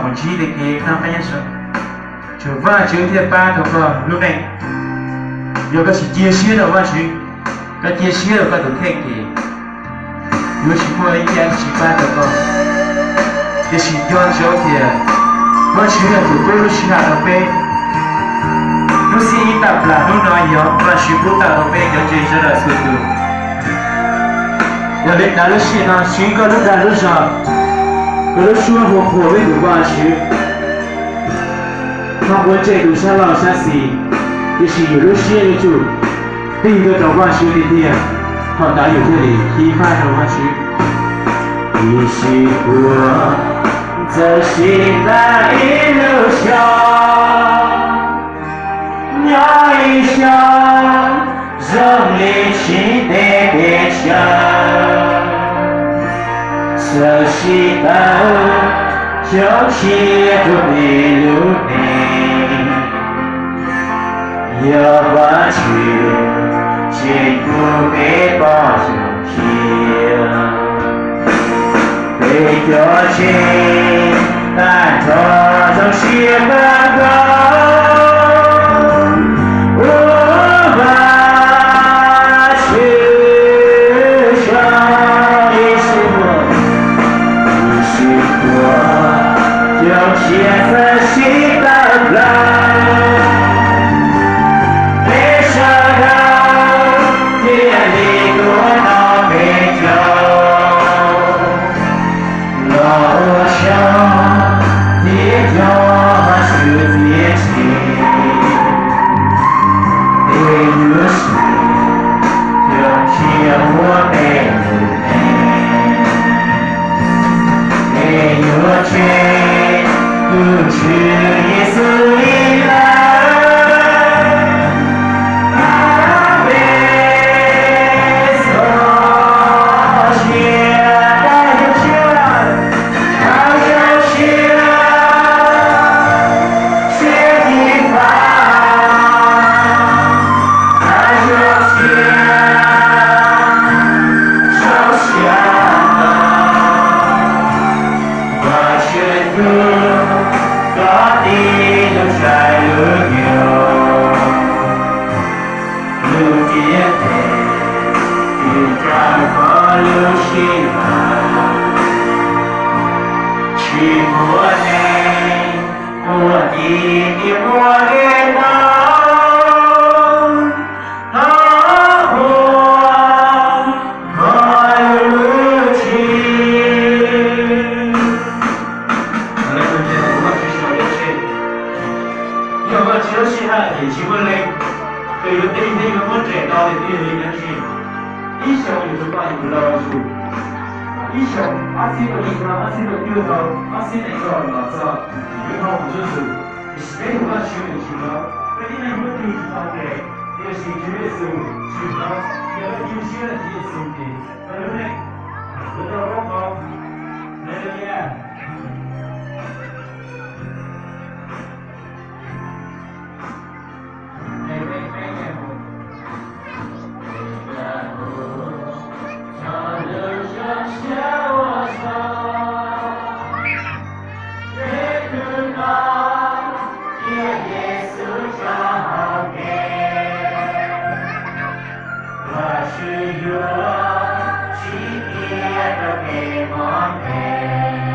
Mus ntsib li kev noj qab nyob zoo, tsuas Vajtswv thiaj pab tau koj lub neej. Yog koj tsis cia siab rau Vajtswv, koj cia siab rau koj tus kheej ces yuav tsis muaj ib yam dab tsi pab tau koj. Tiam sis nco ntsoov tias Vajtswv yog tus pub lub sij hawm rau peb. Lub xiab ib tag plam hnub no yog Vajtswv pub tawm rau peb cov ntseeg sawv daws txhua tus. Yog li ntawd lub sij hawm no siv koj lub dag lub zog, koj lub suab hu qhuas peb tus Vajtswv, txhob quav ntsej tus sab laug sab xis, tiam sis yus lub siab yuav tsum tig tuaj rau Vajtswv tiag tiag, thaum ntawd yus thiaj li tiv thaiv rau Vajtswv. Tiam sis kuv txawm siv tau ib lub xyoos, nyob ib xyoos zoo li tsis ntev pes tsawg, txawm siv tau xyoo tshiab rau peb lub neej. Yog Vajtswv tseem pub peb pom xyoo tshiab, peb cov ntseeg tag nrho zoo siab kawg nkaus. Ua Vajtswv tsaug, ib sij huam, ib sij huam, xyoo tshiab txawm siv tau plaws, peb sawv daws thiaj li tuaj noj peb caug los ua xyoo thiab cov Vajtswv txiaj ntsig, es yuav siv xyoo tshiab ua peb lub neej, es yuav tseg tus Tswv Yexus li lawm. Peb txoj sia, peb txoj sia, peb txoj sia, siab tiv thaiv, peb txoj sia, txoj sia, Vajtswv tus koj tib lub tsaib lub nyoog, lub ntiaj teb twb tsa koj lub sij hawm, tsis muaj neeg ua tib tiam muaj kev ntau, thov qhuas koj lub tshim. Yog Vajtswv lub sij hawm ces tsis muaj leej twg yuav tej neeg yuav muab nres tau tiag tiag li dab tsi. Ib xyoos yus tus poj yus laus yus, ib xyoos ob txhiab kaum ib tau, ob txhiab kaum cuaj tau, ob txhiab nees nkaum los txog, yus nrog mus txhua xwm. Tiam sis peb tus Vajtswv nws tsis laus, peb tib neeg muab tig tsis tau nres, tiam sis Tswv Yexus tsis laus, yog peb cia siab rau Tswv Yexus ces peb lub neej yuav tau rob qau. Haleluya. Vajtswv yuav tsis cia rau peb mob nkeeg.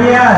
tiag.